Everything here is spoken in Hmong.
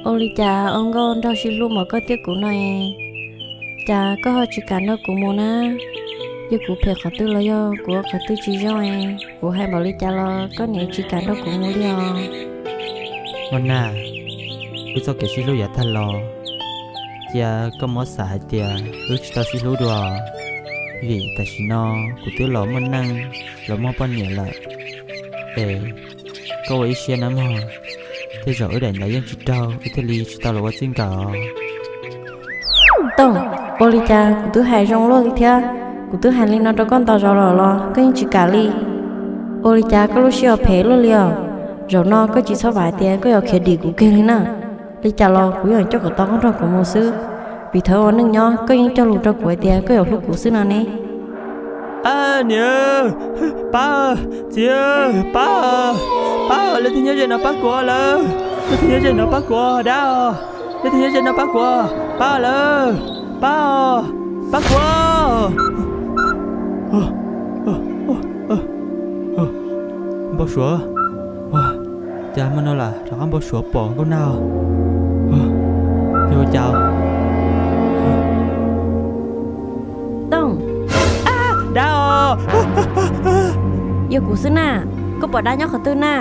Ua li cas ua nkauj nraug sib hlub npaum koj thiab kuv no es, cas koj ho tsis kam nrog kuv mus na? Yog kuv phem qhov twg los yog kuv ua qhov twg tsis zoo es kuv hais npaum li cas los koj niam tsis kam nrog kuv mus li os? Muaj Nag, wb txoj kev sib hlub yav tag los, cia koj muab xav hais tias wb tsis tau sib hlub dua, vim tam sim no kuv twb los muaj neej, los muaj poj niam lawm. Es koj ua ib siab nawb mog, tej zaum wb daim ntawv yeej tsis raug wb thiaj li tsis tau los ua txij nkawm. Tooj, ua li cas kuv twb hais zoo luaj li thiab, kuv twb hais li no rau koj ntau zaus lawm los koj yeej tsis kam li? Ua li cas koj lub siab yuav phem luaj li os? Zaum no koj tsis txhob vam tias koj yuav khiav dim kuv kiag li na. Li cas los kuv yeej coj kom tau koj nrog kuv mus xwb, vim thaum ua neej nyob koj yeej cog lus rau kuv hais tias koj yuav hlub kuv xwb no ne. Niam, pab, txiv, pab, pab, leej twg nyob ze no pab kuv lawm, leej twg nyob ze no pab kuv, dab os, leej twg nyob ze no pab kuv, pab lawm, pab, pab kuv. Npau suav, cas hmo no lam rov qab npau suav pom Nkauj Nag. Yog ua cas? Tooj, dab os, yog kuv xwb na, koj pom dab nyob qhov twg na?